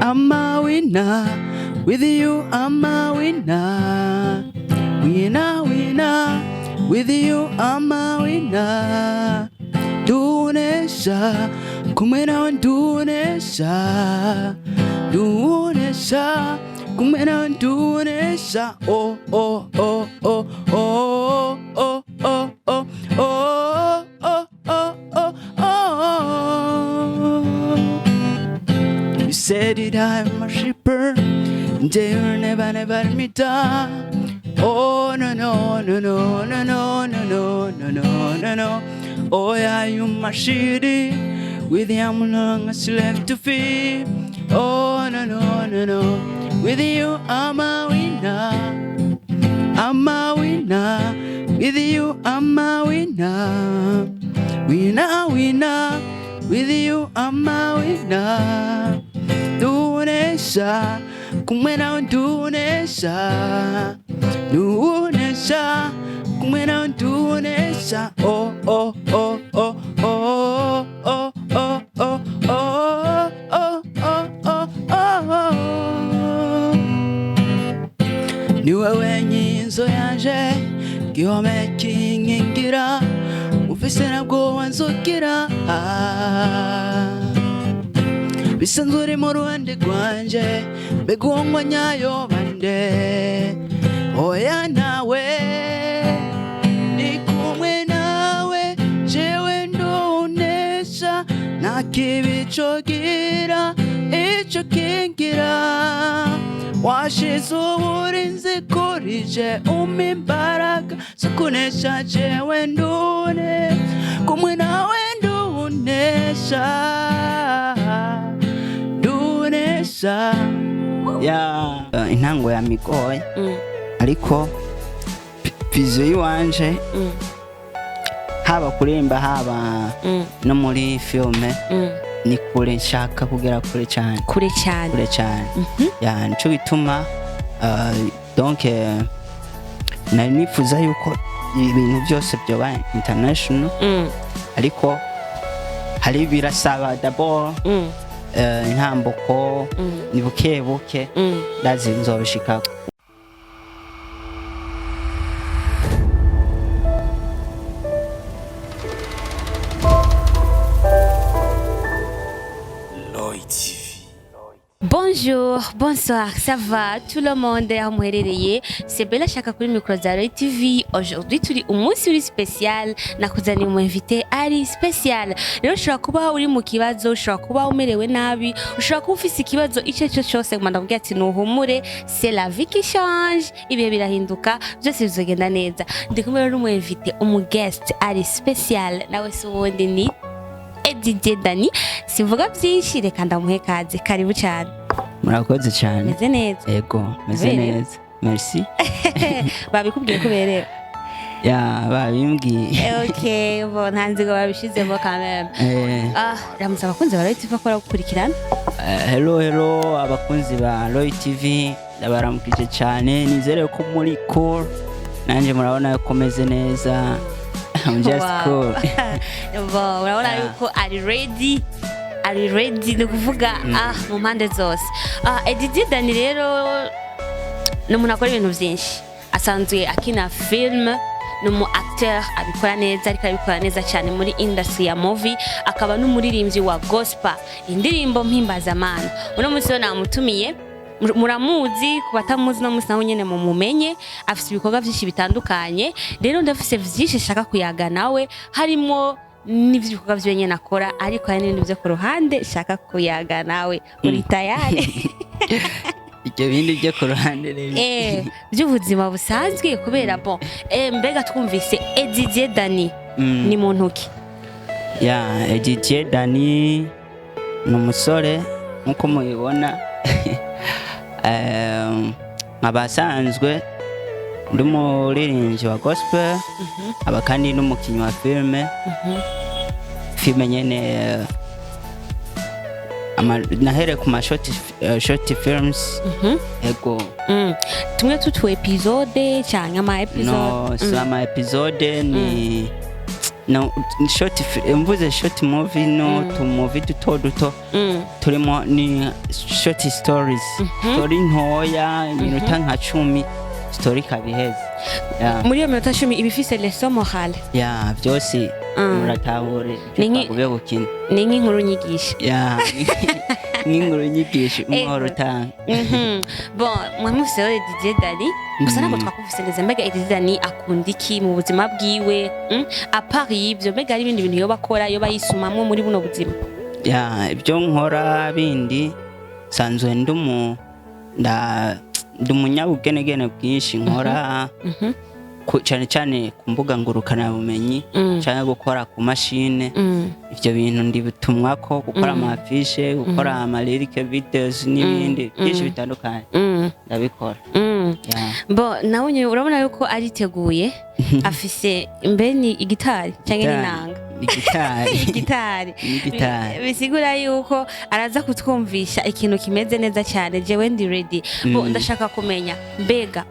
I'm a winner. With you, I'm a winner. Winner, winner. With you, I'm a winner. Dunesha, kumwe nawe ndunesha. Dunesha, kumwe nawe ndunesha. Oh, oh, oh, oh, oh, oh, oh, oh, oh, oh, oh, oh, oh. You said it, I'm a shepherd. And they will never, never let me down. Oh, no, no, no, no, no, no, no, no, no, no, no, no. Oh, yeah, you my shitty. With you, I'm long as left to feel. Oh, no, no, no, no. With you, I'm a winner. I'm a winner. With you, I'm a winner. Winner, winner. With you, I'm a winner. Dunesha, kumwe nawe ndunesha. Dunesha, kumwe nawe ndunesha. Oh, oh, oh, oh, oh, oh, oh, oh, oh, oh, oh, oh, oh. Ni wewe nkinzo yanje, gihome kinkingira, ufise nabwo wanzukira. Bisanzwe uri mu ruhande rwanje, mbega uwo nyayo bande. Oya nawe, ndi kumwe nawe, jewe ndunesha, nta kibi cogira ico kingira. Washize uburinzi kuri je, umpa imbaraga zo kunesha, jewe ndune, kumwe nawe ndunesha, ndunesha. Ya intango yamigoye, ariko vision yiwanje, haba kuririmba, haba no muri filme, ni kure, nshaka kugera kure cyane. Kure cyane. Kure cyane. Ya, nico gituma donc nari nifuza yuko ibintu byose byoba international, ariko hari birasaba d'abord intambuko, ni buke buke, ndazi nzobishikako. Lloyd TV. Bonjour, bonsoir, ça va tout le monde aho muherereye? C'est Bella Shaka kuri micro za Roy TV. Aujourd'hui turi umunsi uri spécial, nakuzaniye umu invité ari spécial. Rero ushobora kuba uri mu kibazo, ushobora kuba umerewe nabi, ushobora kuba ufise ikibazo icyo aricyo cyose, ngomba ndakubwira ati nuhumure, c'est la vie qui change, ibihe birahinduka, byose bizogenda neza. Ndi kumwe rero n'umu invité, umu guest ari spécial, nawe si uwundi ni Didier Dani. Sivuga byinshi, reka ndamuhe kaze. Karibu cyane. Murakoze cyane. Meze neza? Ego, meze Uberewe? neza, merci. Babikubwiye ko uberewe? Ya, babimbwiye. Okay, bon, nta nzigo babishizemo quand même. Ah, ramutse abakunzi ba Roy TV ko baragukurikirana. Hello, hello, abakunzi ba Roy TV, ndabaramukije cyane. Nizere ko muri cool, nanjye murabona ko meze neza. I'm just cool. Bon, urabona yuko ari ready, ari ready, ni ukuvuga ah mu mpande zose. Ah, Didier Dani rero ni umuntu akora ibintu byinshi, asanzwe akina film, ni umu acteur abikora neza, ariko abikora neza cyane muri industry ya movie, akaba n'umuririmbyi wa gospel, indirimbo mpimbazamana. Uno munsi rero namutumiye, muramuzi, ku batamuzi no munsi nawe nyene mumumenye. Afite ibikorwa byinshi bitandukanye, rero ndafise vyinshi nshaka kuyaga nawe, harimo n'ivy'ibikorwa vyiwe nyene akora, ariko hari n'ibindi vyo ku ruhande nshaka kuyaga nawe. Uri tayari? Ibyo bindi byo ku ruhande rero? By'ubuzima busanzwe, kubera bon, mbega twumvise Didier Dani, ni muntu ki? Ya, Didier Dani ni umusore nk'uko mubibona, nkaba asanzwe ndi umuririmbyi wa gospel, aba kandi n'umukinnyi wa filime, filime nyene, nahereye ku ma short films. Ego. Tumwe tutu épisode canke ama épisode? No, si ama épisode, ni No, short mvuze short movie, no tumovie duto duto turimo, ni short stories, story ntoya, iminota nka 10, story ikaba iheze. Yeah. Muri iyo minota 10 iba ifise leçon morale? Ya, byose muratahura Ni ibyo twagumye gukina. Ni nk'inkuru nyigisho. Ya, nk'inkuru nyigisho umuhoro utanga. Bon, mwe mufise rero Didier Dani gusa, ntabwo twakuvise neza. Mbega Didier Dani akunda iki mu buzima bwiwe? À part y'ibyo, mbega hari ibindi bintu yoba akora, yoba yisumamwo muri buno buzima? Ya, ibyo nkora bindi, nsanzwe ndi umunyabugenegene bwinshi. Nkora cyane cyane ku mbuga ngurukanabumenyi cyangwa gukora ku mashine. Ibyo bintu ndibitumwa ko gukora ama affiche, gukora ama lyric videos n'ibindi byinshi bitandukanye, ndabikora. Ya. Bon, nawe nyine urabona yuko ariteguye, afise mbe ni igitari cyangwa ni inanga? Igitari. Igitari. Ni igitari. Bisigura yuko araza kutwumvisha ikintu kimeze neza cyane. Jewe ndi ready. Bo, ndashaka kumenya, mbega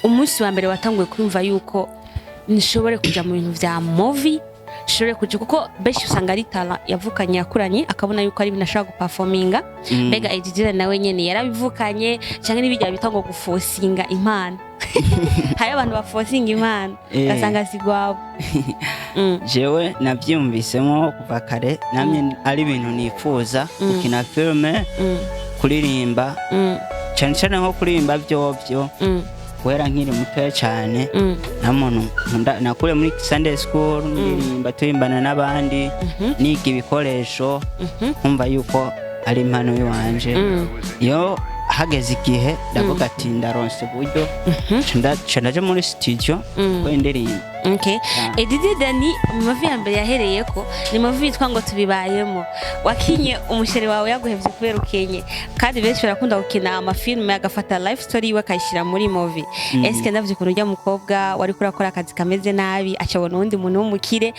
umunsi wa mbere watanguye kumva yuko nshobore kuja mu bintu vya movie, nshobore kuja, kuko benshi usanga ari talent yavukanye, yakuranye, akabona yuko ari ibintu ashobora guperforminga. Mbega Ejidira nawe nyene yarabivukanye, canke n'ibijya bita ngo gufosinga impano? Hari abantu bafosinga impano, ugasanga si gwabo. Jewe nabyiyumvisemo kuva kare, namye ari ibintu nifuza, gukina filime, kuririmba, cyane cyane nko kuririmba byovyo, guhera nkiri mutoya cyane. Nta muntu nakuriye muri Sunday school ndirimba, turimbana n'abandi, niga ibikoresho, nkumva yuko ari impano y'iwanje. Iyo hageze igihe ndavuga ati ndaronse uburyo, nca ndaja muri studio gukora indirimbo. Okay. Yeah. Edidi Dani, mu movie ya mbere yahereyeko ni movie yitwa ngo Tubibayemo. Wakinye umuchéri wawe yaguhevye kubera ukenye, kandi benshi barakunda gukina amafilme agafata life story yiwe akayishyira muri movie. Eske ndavye ukuntu urya mukobwa wari kurakora akazi kameze nabi, acabona uwundi muntu w'umukire,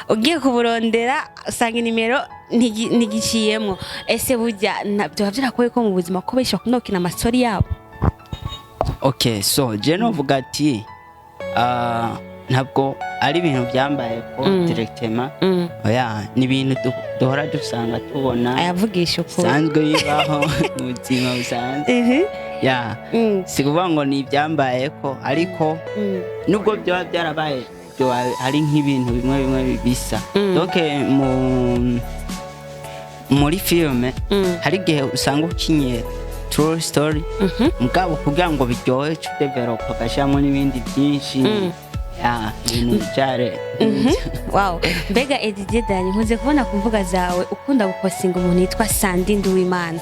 ugiye kuburondera usanga inimero ntigiciyemwo. Ese burya vyoba vyarakubaye ko mu buzima, ko benshi bakunda gukina amastori yabo? Okay, so je novuga ati ntabwo ari ibintu byambaye ko directement. Oya, ni ibintu duhora dusanga tubona, ayavugisha ukuri. Bisanzwe bibaho mu buzima busanzwe. Ya, si kuvuga ngo ni ibyambaye ko, ariko nubwo byaba byarabaye, byoba ari nk'ibintu bimwe bimwe bisa. Donc muri filime hari igihe usanga ukinye true story, mugabo kugira ngo biryohe cu develop ugashyiramo n'ibindi byinshi. Ya, ibintu byare. Wow. Mbega Edidier Dani, nkunze kubona ku mbuga zawe ukunda gupostinga umuntu yitwa Sandi Nduwimana,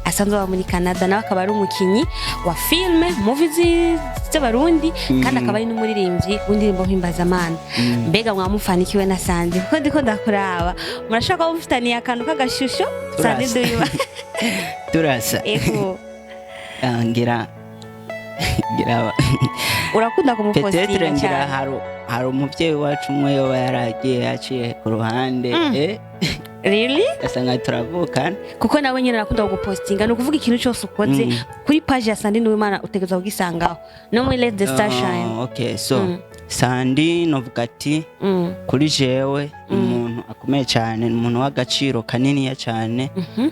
asanzwe aba muri Canada, nawe akaba ari umukinyi wa filme movie z'Abarundi, kandi akaba ari n'umuririmbyi w'indirimbo mpimbazamana. Mbega mwamufanikiwe na Sandi? Kuko ndiko ndakuraba, murashobora kuba mufitaniye akantu k'agashusho, Sandi Turasa. Nduwimana. Turasa. Ego. Ah, ngira Urakunda peut-être kumupostinga ngira cyane. hari umuvyeyi wacu umwe yoba yaragiye yaciye ku ruhande, Really? Ugasanga turavukana. Kuko nawe nyine arakunda kugupostinga, ni ukuvuga ikintu cyose ukoze kuri page ya Sandi Nduwimana utegerezwa kugisangaho, no muri Let the Star Shine. Oh, okay, so Sandi novuga ati kuri jewe ni umuntu akomeye cyane, ni umuntu w'agaciro kaniniya cyane,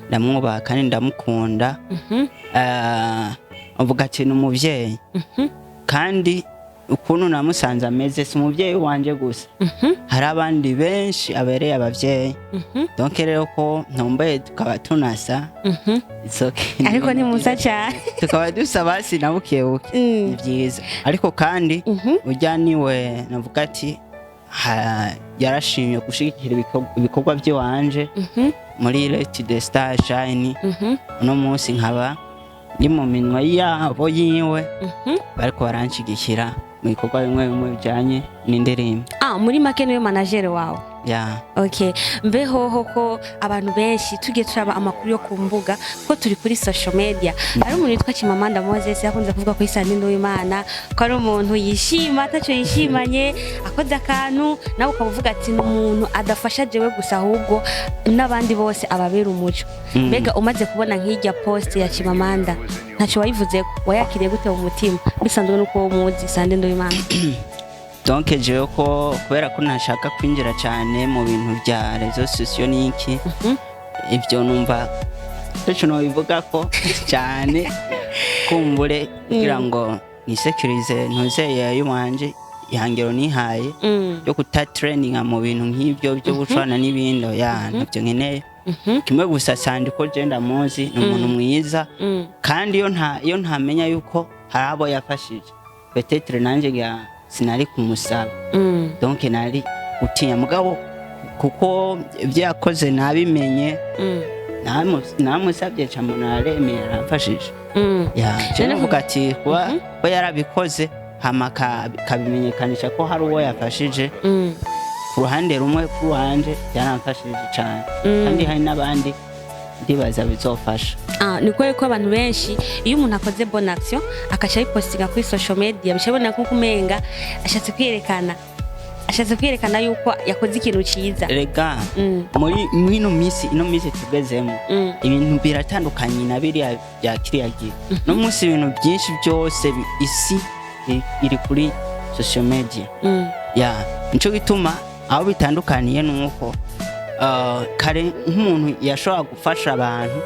ndamwubaha kandi ndamukunda. Uvuga ati ni umuvyeyi, kandi ukuntu namusanze ameze, si umuvyeyi wanje gusa, hari abandi benshi abereye abavyeyi. Donc rero ko ntomboye tukaba tunasa, it's okay. Ariko ntimusa cyane. Tukaba dusa basi na bukebuke, ni byiza. Ariko kandi ujya niwe navuga ati yarashimye gushigikira ibikorwa by'iwanje muri Let the Star Shine. Uno munsi nkaba ndi mu minwa yabo yiwe, bariko baranshigikira mu bikorwa bimwe bimwe bijanye n'indirimbo. Ah, muri make niwe manager wawe? Ya. Okay. Mbe hoho ko abantu benshi tugiye turaba amakuru yo ku mbuga, ko turi kuri social media, hari umuntu witwa Chimamanda Moses yakunze kuvuga ko Sandi Nduwimana ko ari umuntu yishima ataco yishimanye, akoze akantu nawe ukaba uvuga ati ni umuntu adafasha jewe gusa, ahubwo n'abandi bose ababera umuco. Mbega umaze kubona nk'irya post ya Chimamanda, ntaco wayivuzeko? Wayakiriye gute mu mutima, bisanzwe nuko wowe umuzi Sandi Nduwimana? Donc jewe ko kubera ko ntashaka kwinjira cyane mu bintu bya réseaux sociaux n'iki, ibyo numva icyo nobivuga ko cyane, kumbure kugira ngo nisekurize ntuzeye y'uwanje ihangiro nihaye yo kutatrendinga mu bintu nk'ibyo byo gucana n'ibindi, ya ntabyo nkeneye. Kimwe gusa, Sandi ko je ndamuzi, ni umuntu mwiza. Kandi iyo ntamenya yuko hari abo yafashije, peut-être nanjye sinari kumusaba. Donc nari gutinya, mugabo kuko ibyo yakoze nabimenye, namusabye camuna aremeye, aramfashije. Ya, je None novuga ati kuba ko yarabikoze hama kabimenyekanisha ko hari uwo yafashije, ku ruhande rumwe rw'iwanje byaramfashije cyane. Kandi hari n'abandi ndibaza bizofasha. Ah, ni kubera ko abantu benshi, iyo umuntu akoze bonne action akaca ayipostinga kuri social media, bica biboneka nko kumenga ashatse kwiyerekana yuko yakoze ikintu ciza. Rega muri mwino minsi, ino minsi tugezemo, ibintu biratandukanye na biriya bya kiriya gihe. No munsi ibintu byinshi byose isi iri kuri social media. Ya, nico gituma aho bitandukaniye nuko kare nk'umuntu yashobora gufasha abantu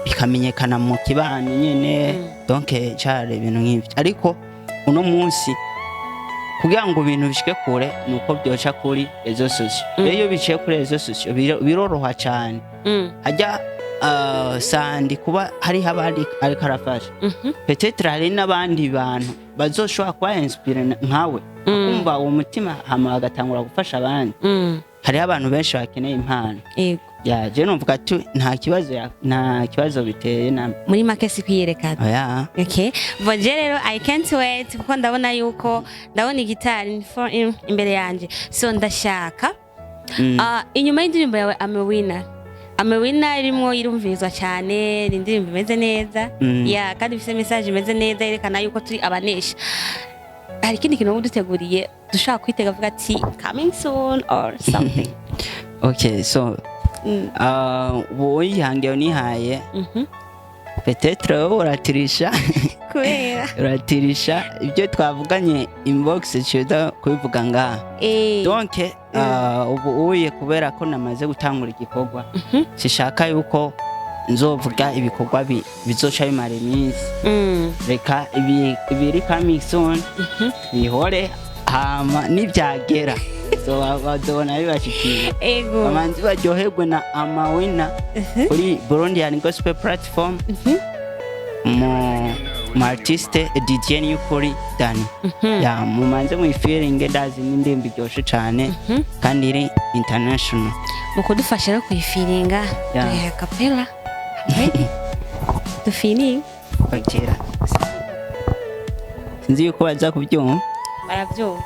bikamenyekana mu kibano nyene, donc cari ibintu nk'ivyo. Ariko uno munsi kugira ngo ibintu bishike kure nuko byoca kuri réseaux sociaux. Rero iyo biciye kuri réseaux sociaux biroroha cane. Hajya Sandi kuba hariho abandi ariko arafasha, peut-être hari n'abandi bantu bazoshobora kuba inspiré nkawe, bakumva uwo mutima hama bagatangura gufasha abandi. Hariho abantu benshi bakeneye impano. Ya, je numvuga ati nta kibazo biteye na Muri make si kwiyerekana. Oya. Okay. Bon, je rero I can't wait kuko ndabona yuko ndabona igitari imbere yanje. So ndashaka inyuma y'indirimbo yawe I'm a Winner. I'm a Winner irimwo irumvirizwa cyane, ni indirimbo imeze neza. Ya, kandi ifise message imeze neza yerekana yuko turi abanesha. Hari ikindi kintu wowe uduteguriye dushobora kwitega, avuga ati coming soon or something? Okay, so ubu ihangiro nihaye, peut-être wowe uratirisha. Kubera? Uratirisha ibyo twavuganye inbox, ciza kubivuga ngaha. Donc ubu uye kubera ko namaze gutangura igikorwa, sishaka yuko nzovuga ibikorwa bizoca bimara iminsi. Reka ibiri coming soon bihore, hama nibyagera bazobona bibashikiye. Bamanzi baryoherwe na I'm a Winner kuri Burundian Gospel Platform, mu artiste Didier Niyukuri Dani. Ya, mumanze muyifiringe, ndazi n'indirimbo iryoshe cane kandi iri international. Mu kudufasha rero kuyifiringa, duhe acapella. Ready? Dufiringe. Bagira sinzi yuko baza kubyumva. Barabyumva.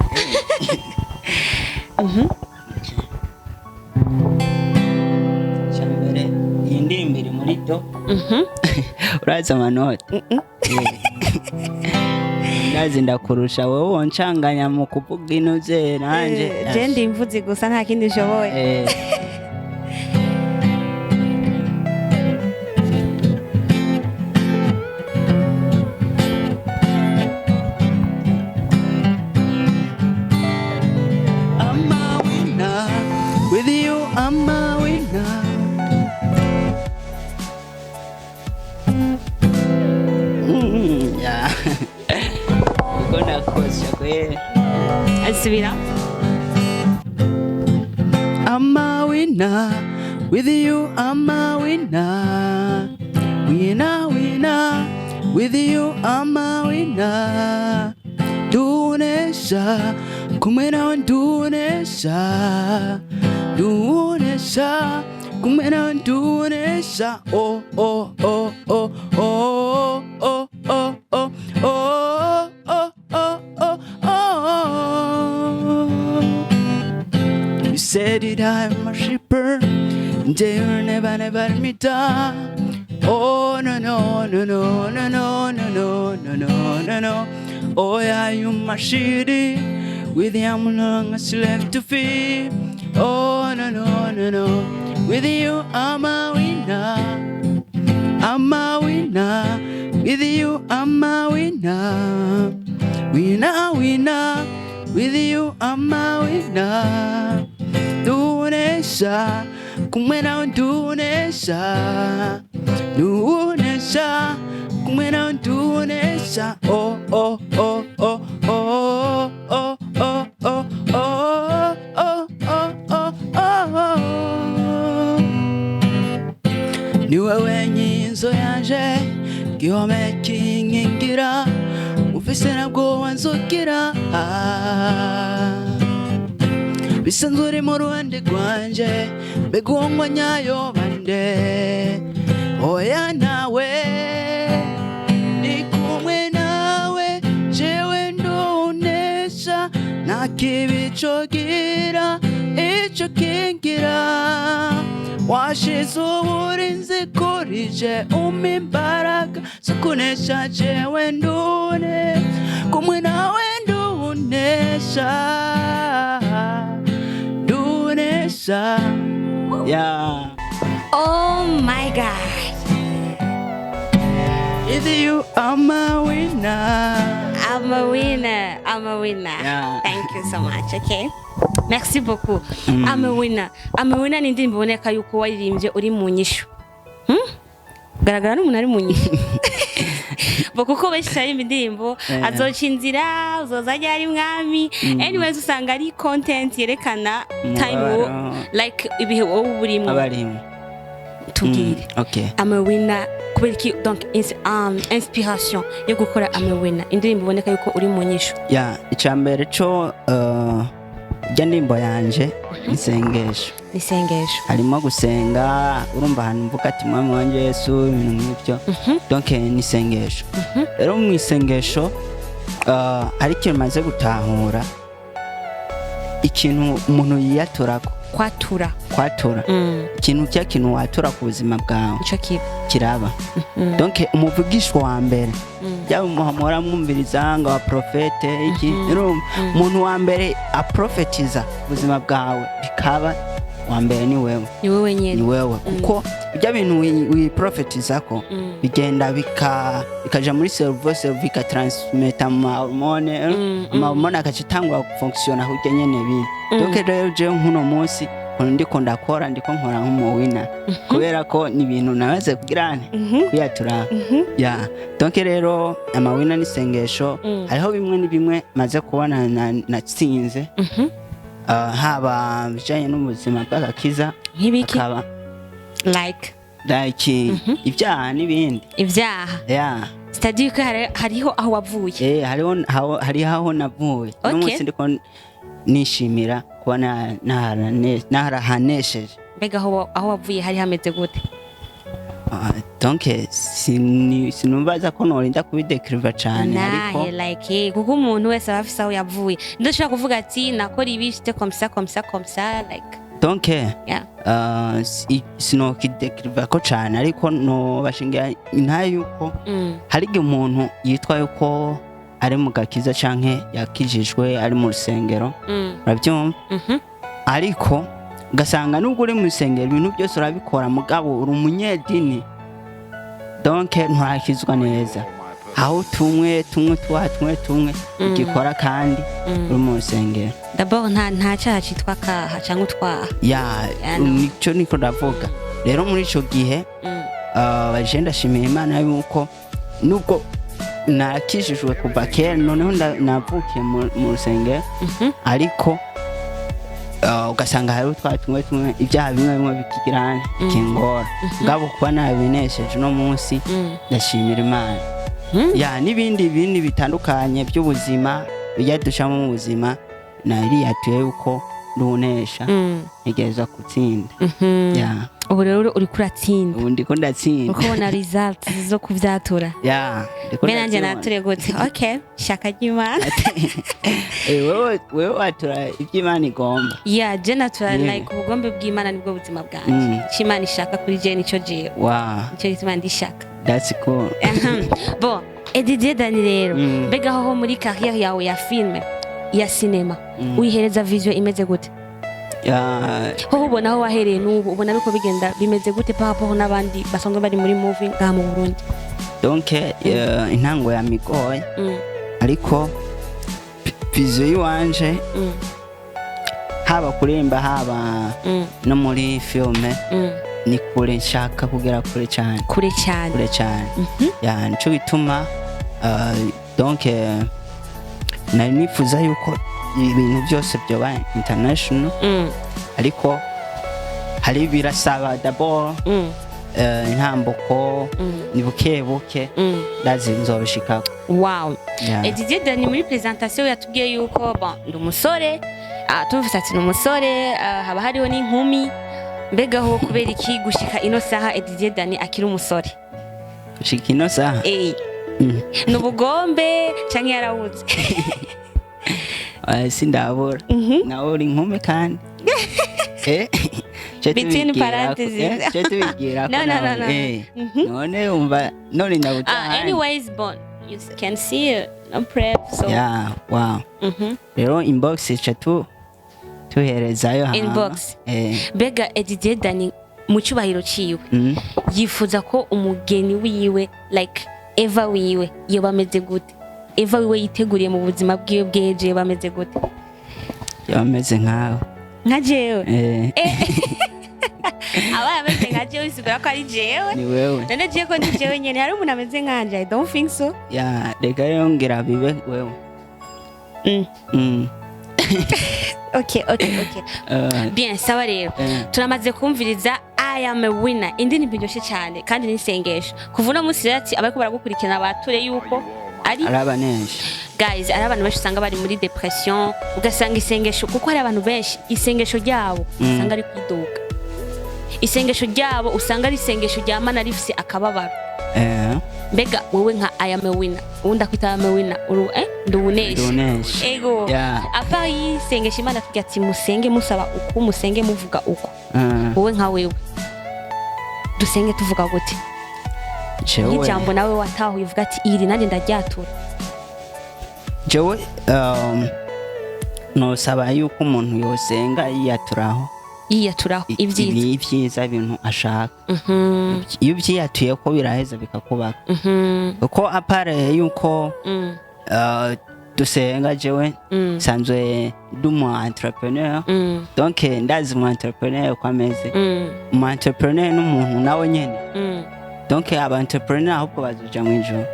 Icyambere, iyi ndirimbo iri muri do. Urazi amanota? Ndazi ndakurusha wowe, woncanganya mu kuvuga inoze nanje. Je ndi imvuzi gusa, nta kindi nshoboye. I'm a winner. With you, I'm a winner. Yeah. Uko nakosha kweli. Asubira. I'm a winner. With you, I'm a winner. Winner, winner. With you, I'm a winner. Dunesha, kumwe nawe ndunesha. Dunesha, kumwe nawe ndunesha. Oh, oh, oh, oh, oh, oh, oh, oh, oh, oh, oh, oh, oh. You said it, I'm a shepherd, and they will never, never let me down. Oh, no, no, no, no, no, no, no, no, no, no, no, no. Oh, yeah, you my shitty. With you, I'm no longer slave to fear. Oh, no, no, no, no. With you, I'm a winner. I'm a winner. With you, I'm a winner. Winner, winner. With you I'm a winner. Ndunesha, kumwe nawe ndunesha. Ndunesha, kumwe nawe ndunesha. Oh oh oh oh oh oh oh oh oh oh oh oh oh. Ni wewe nkinzo yanje, gihome kinkingira, ufise nabwo wanzukira. Bisanzwe uri mu ruhande rwanje, mbega uwo nyayo bande? Oya, nawe ndi kumwe nawe, jewe ndunesha, nta kibi cogira ico kingira. Washize uburinzi kuri je, umpa imbaraga zo kunesha, jewe ndune kumwe nawe, ndunesha, ndunesha, yeah. Oh my God. With you I'm a winner. I'm a winner. I'm a winner. Yeah. Thank you so much. Okay. Merci beaucoup. I'm a winner. I'm a winner ni indirimbo iboneka yuko waririmbye uri mu nyishu. Garagara n'umuntu ari mu nyishu. Bo kuko benshi baririmba indirimbo azoca inzira, uzoza ryari mwami. Anyways, usanga ari content yerekana time Umubabaro. Like ibihe wowe uba urimo. Abarimo. Tubwire. Okay. I'm a winner, kubera iki? Donc inspiration yo gukora I'm a winner, indirimbo iboneka yuko uri mu nyishu. Ya, icambere co ijya ndimbo yanje isengesho. Isengesho. Harimo gusenga, urumva ahantu mvuga ati: "Mwami wanje Yesu", ibintu nk'ibyo. Donc ni isengesho. Rero mu isengesho hari ikintu maze gutahura, ikintu umuntu yiyaturako. Kwatura. Kwatura. Ikintu cya kintu watura ku buzima bwawe Nico kiba. kiraba. Donc umuvugishwa wa mbere, byaba muhora mwumviriza ngo abaprofete iki, urumva umuntu wa mbere aprofetiza ubuzima bwawe bikaba, wa mbere ni wewe. Ni wowe nyene. Ni wewe, kuko ibyo bintu wiprofetizako bigenda bikaja muri cerveau, cerveau ikatransmeta mu mahormone, amahormone agaca atangura gufonctiona kurya nyene biri. Donc rero jewe nk'uno munsi ukuntu ndiko ndakora, ndiko nkora nk'umuwina, kubera ko ni ibintu namaze kugira nte kwiyatura. Ya, donc rero amawina n'isengesho. Hariho bimwe ni bimwe maze kubona natsinze, haba bijanye n'ubuzima bw'agakiza. Nk'ibiki? Akaba Like? Like ibyaha n'ibindi. Ibyaha. Ya. C'est-à-dire ko hariho aho wavuye. Eh, hariho hariho aho navuye. N'umunsi ndiko nishimira kuba narahanesheje. Mbega aho wavuye hari hameze gute? Ah, donc sinumvaza ko norinda kubidekiriva cane, ariko Nahe, like kuko umuntu wese aba afise aho yavuye, ndashobora kuvuga ati nakora ibi, j'étais comme ça, comme ça, comme ça, like. Donc yeah. Sinokidekiriva ko cane, ariko nobashingira intaye yuko hari igihe umuntu yitwa yuko ari mu gakiza canke yakijijwe, ari mu rusengero, urabyumva, ariko ugasanga nubwo uri mu rusengero ibintu byose urabikora, mugabo uri umunyedini, donc nturakizwa neza, aho tumwe tumwe twa tumwe tumwe ugikora kandi uri mu rusengero. D'abord nta cyaha citwa kaha cyangwa utwaha. Ya. Ya, no. Nico niko ndavuga. Rero muri ico gihe baje ndashimira Imana yuko nubwo nakijijwe kuva kera, noneho navukiye mu rusengero, ariko ugasanga hariho twa tumwe tumwe, ibyaha bimwe bimwe bikigirana bikingora. Ngabo kuba nabinesheje uno munsi, ndashimira Imana. Ya, n'ibindi bindi bitandukanye by'ubuzima bijya ducamo mu buzima, nariyatuye yuko ndunesha, ntegerezwa gutsinda. Ya. Ubu rero uriko uratsinda. Ubu ndiko ndatsinda. Uko ubona results zo kuvyatura. Ya, ndiko Mbe nanje ndazibona. nature gute? Okay, shaka ry'Imana. Eh, wewe watura ibyo Imana igomba. Ya, je natura like ubugombe bw'Imana nibwo buzima bwanje. Ico Imana ishaka kuri je nico jewe, nico gituma ndishaka. That's cool. Ahem. Bon, Edidier Dani rero, mbega hoho muri carrière yawe ya film, ya cinema, uyihereza vision imeze gute? Ya. Hoho ubona aho wahereye n'ubu, ubona biko bigenda bimeze gute par rapport n'abandi basanzwe bari muri movie ngaha mu Burundi? Donc intango ya migoye, ariko Vision yiwanje, haba kuririmba, haba no muri filme, ni kure, nshaka kugera kure cyane. Kure cyane. Kure cyane, ya, nico gituma donc nari nifuza yuko ibintu byose byoba international, ariko hari birasaba d'abord intambuko, ni buke buke, ndazi nzobishikako. Yeah. Didier Dani muri presentation yatubwiye yuko, bon, ndi umusore, tumvise ati ni umusore, haba hariho n'inkumi. Mbega ho kubera iki gushika ino saha Didier Dani akiri umusore? Gushika ino saha? Ni ubugombe canke yarabuze? Sindabura, nawe uri inkumi kandi. Ce Between tubibwira ko- parentheses. Ce tubibwira ko No, no, no, nawe, no. None wumva none ndabuta ahandi. Anyways, bon, you can see no prep, so Yeah, wow. Rero inbox ica tu tuherezayo hama. Inbox. Mbega Didier Dani mu cyubahiro ciwe yifuza ko umugeni wiwe, like Eva wiwe, yoba ameze gute? Eva wiwe yiteguriye mu buzima bwiwe bweje yoba ameze gute? Yaba ameze nkawe. Nka jewe? Eh. Abaye ameze nka jewe bisigura ko ari jewe? Ni wewe. None jewe ko ndi jewe nyene, hari umuntu ameze nkanje? I don't think so. Ya, reka rero ngira bibe wewe. Okay. Bien, sawa rero. Turamaze kumviriza "I Am a Winner", indirimbo iryoshye cyane kandi n'isengesho. Kuva uno munsi rero, ati abariko baragukurikirana bature yuko ari Arabanesha. Guys, ari abantu benshi usanga bari muri depression, ugasanga isengesho, kuko hari abantu benshi isengesho ryabo usanga ari kwiduka, isengesho ryabo usanga ari isengesho rya mana rifise akababaro. Mbega wowe nka "I Am a Winner", ubundi akwita "I Am a Winner", uru nduwunesha? Ndunesha. Ego. Apa yisengesha Imana tugira ati musenge musaba uku, musenge muvuga uku. Wowe nka wewe dusenge tuvuga gute? Jewe Nk'ijambo nawe watahuye uvuga ati iri nanjye ndaryatura. Jewe nosaba yuko umuntu yosenga yiyaturaho Yiyaturaho ibyiza. Ni ibyiza, ibintu ashaka. Iyo ubyiyatuye ko biraheza bikakubaka, kuko à part yuko dusenga, jewe nsanzwe ndi umu entrepreneur. Donc ndazi umu entrepreneur uko ameze. Umu entrepreneur n'umuntu nawe nyene. Donc aba entrepreneur ahubwo bazoja mu ijuru.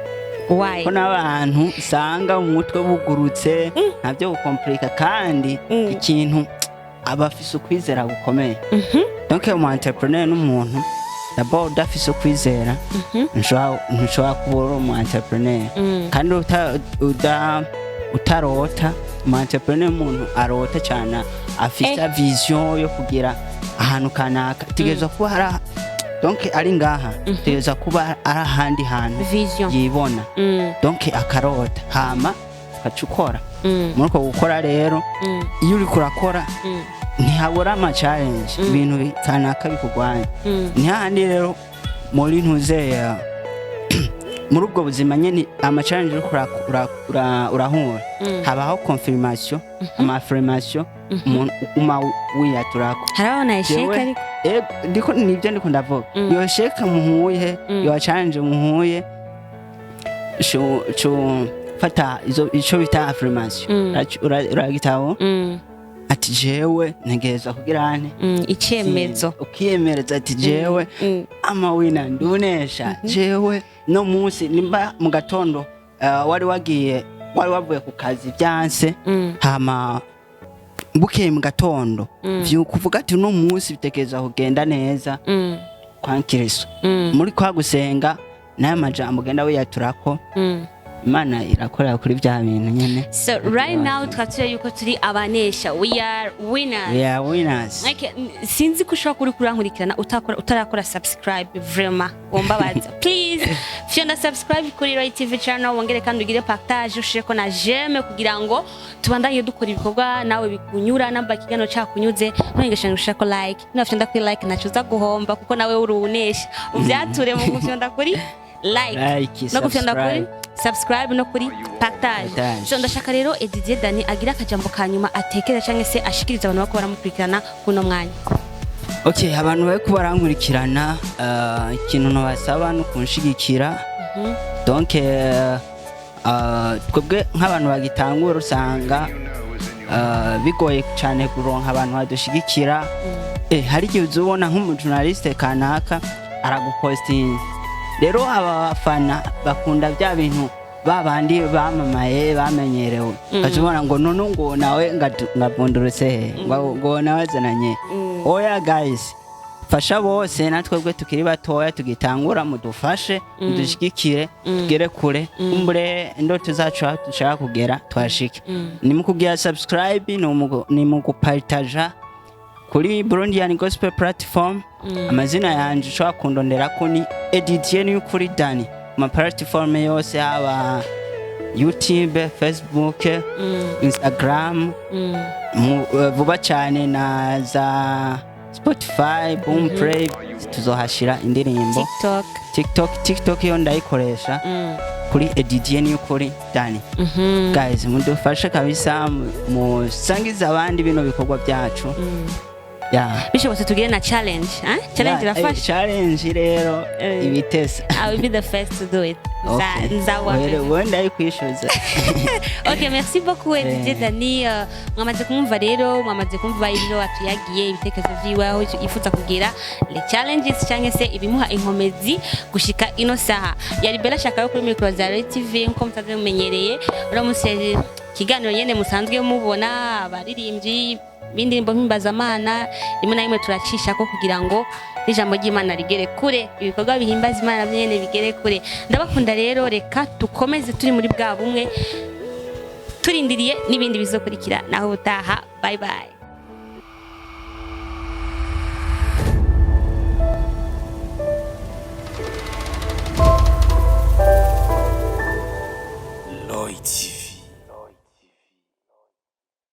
Why? Ko n'abantu usanga umutwe bugurutse, ntabyo gukomplika, kandi ikintu aba afise ukwizera gukomeye. Donc umu entrepreneur n'umuntu d'abord udafise ukwizera ntushobora kuba uri umu entrepreneur. Kandi utarota, umu entrepreneur umuntu arota cyane, afise vision yo kugira ahantu kanaka, tegerezwa kuba hari, donc ari ngaha, tegerezwa kuba ari ahandi hantu Vision. yibona. Donc akarota, hama ugaca ukora. Muri uko gukora rero, iyo uriko urakora, ntihabura ama challenge, ibintu kanaka bikugwanya. Ni hahandi rero muri ntuzeya, muri ubwo buzima nyene, ama challenge uriko urahura, habaho confirmation, ama affirmation, umuntu uguma wiyaturako. Harabona échec. Ariko Ndiko nibyo ndiko ndavuga. Iyo échec muhuye, iyo challenge muhuye, cu fata izo ico bita affirmation. Uragitaho ati jewe ntegerezwa kugira nte? Icyemezo. Ukiyemereza ati jewe ama winner, ndunesha. Jewe no munsi nimba mu gatondo wari wagiye, wari wavuye ku kazi byanse, hama bukeye mu gatondo vyukuvuga ati uno munsi bitekereza kugenda neza kwa Kristo. Muri kwa gusenga n'aya majambo ugenda wiyaturako, Imana irakorera kuri bya bintu nyene. So right now twatuye yuko turi abanesha, we are winners. We are winners. Like, sinzi ko ushobora kuri kurankurikirana utakora, utarakora subscribe. Vraiment wombabaza, please fyonda subscribe kuri Roy TV channel, wongere kandi ugire partage, ushireko na j'aime kugira ngo tubandanye dukora ibikorwa nawe bikunyura. Namba ikiganiro cyakunyuze, ntuhengesha ushireko like. Nafyonda kuri like ntaco uza guhomba, kuko nawe urunesha uvyature mu gufyonda kuri like, Like, no gufyonda kuri subscribe. Subscribe no kuri partage. Partage. So ndashaka rero Didier Dani agira akajambo ka nyuma atekera cyangwa se ashikiriza abantu bako baramukurikirana kuno mwanya. Okay, abantu bariko barankurikirana, ikintu nobasaba ni ukunshigikira. Donc Twebwe nk'abantu bagitangura usanga bigoye cyane kuronka abantu badushigikira. Hari igihe uzubona nk'umujournaliste kanaka aragupostinga, rero aba bafana bakunda bya bintu babandi bamamaye bamenyerewe, ukazibona ngo none ngo nawe ngavundurutse he, ngo nawe azananye. Oya guys, fasha bose, natwebwe tukiri batoya tugitangura, mudufashe, mudushigikire, tugere kure. Kumbure indoto zacu aho dushaka kugera twashike. Ni mu kugira subscribe, ni mu gupartaja kuri Burundian Gospel Platform. Amazina yanje ushobora kundonderako ni Edidier Niyukuri Dani, ma platform yose, haba YouTube, Facebook, Instagram, vuba cyane na za Spotify, Boomplay, tuzohashira indirimbo. TikTok. TikTok yo ndayikoresha kuri Edidier Niyukuri Dani. Guys, mudufashe kabisa, musangize abandi bino bikorwa byacu. Yeah. Bishobotse tugire na challenge, eh? Challenge Yeah, irafasha. Challenge rero ibitesa. I will be the first to do it. Okay. Nzawa. Wewe ndayikwishuza. Ok, merci beaucoup, Edidier Dani. Mwamaze kumva rero, mwamaze kumva ibyo atuyagiye, ibitekerezo vyiwe, aho yifuza kugira, les challenges cyangwa se ibimuha inkomezi gushika ino saha. Yari Bella Shaka yo kuri micro za Royal TV, nkuko musanzwe mumenyereye. Uno munsi ikiganiro nyene musanzwe mubona, abaririmbyi b'indirimbo mpimbazamana, rimwe na rimwe turacisha ko kugira ngo n'ijambo ry'Imana rigere kure, ibikorwa bihimbaza Imana navyo nyene bigere kure. Ndabakunda rero, reka dukomeze turi muri bwa bumwe, turindiriye n'ibindi bizokurikira. Naho ubutaha, bye bye.